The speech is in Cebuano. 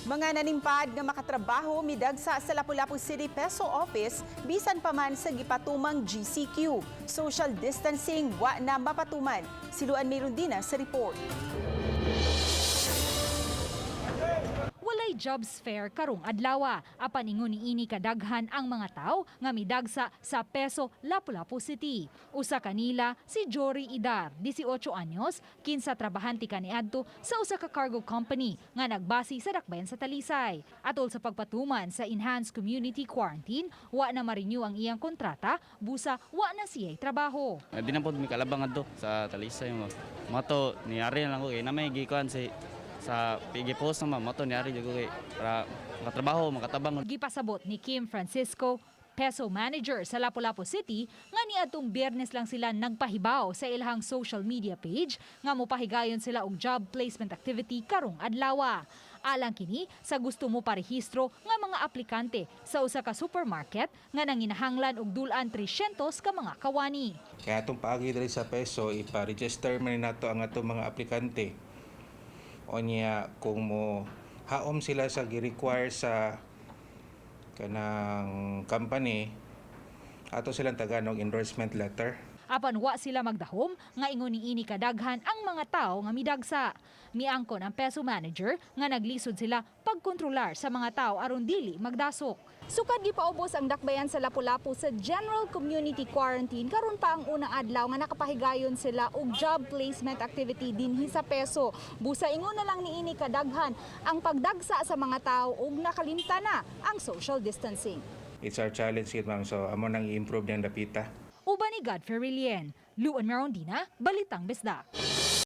Mga nanimpad nga makatrabaho midagsa sa Lapu-Lapu City PESO Office bisan pa man sa gipatumang GCQ. Social distancing wa na mapatuman. Si Luan Mirundina sa report. Walay jobs fair karong adlawa. Apan ingon niini kadaghan ang mga tao nga midagsa sa PESO Lapu-Lapu City. Usa kanila si Jory Idar, 18 anyos, kinsa trabahante kaniadto sa usa ka cargo company nga nagbase sa dakbayan sa Talisay. Atol sa pagpatuman sa enhanced community quarantine, wa na ma-renew ang iyang kontrata, busa wa na siya'y trabaho. Di na pod mi kalabang adto sa Talisay mo. Mato niari na lang ko kay na may gikuan si sa PG post naman, mato niari jud ko kay para makatrabaho, makatabang. Gipasabot ni Kim Francisco, PESO manager sa Lapu-Lapu City, nga niadtong Biyernes lang sila nagpahibaw sa ilahang social media page nga mopahigayon sila og job placement activity karong adlawa. Alang kini sa gusto mo parehistro nga mga aplikante sa usa ka supermarket nga nanginahanglan og dul-an 300 ka mga kawani. Kaya atong paagi diri sa PESO, ipa-register man nato ang atong mga aplikante. O niya, kung mo haom sila sa gi-require sa kanang company, ato silang tagaan og endorsement letter. Apan wa sila magdahom nga ingon niini kadaghan ang mga tao nga midagsa. Miangkon ang PESO manager nga naglisod sila pagkontrolar sa mga tao aron dili magdasok. Sukad gipaubos ang dakbayan sa Lapu-Lapu sa General Community Quarantine, karon pa ang unang adlaw nga nakapahigayon sila og job placement activity dinhi sa PESO. Busa ingon na lang niini kadaghan ang pagdagsa sa mga tao ug nakalimta na ang social distancing. It's our challenge gid, ma'am. So amo nang i-improve niyang dapita. Uban ni Godfrey Rilien, Luan Merondina, Balitang Bisdak.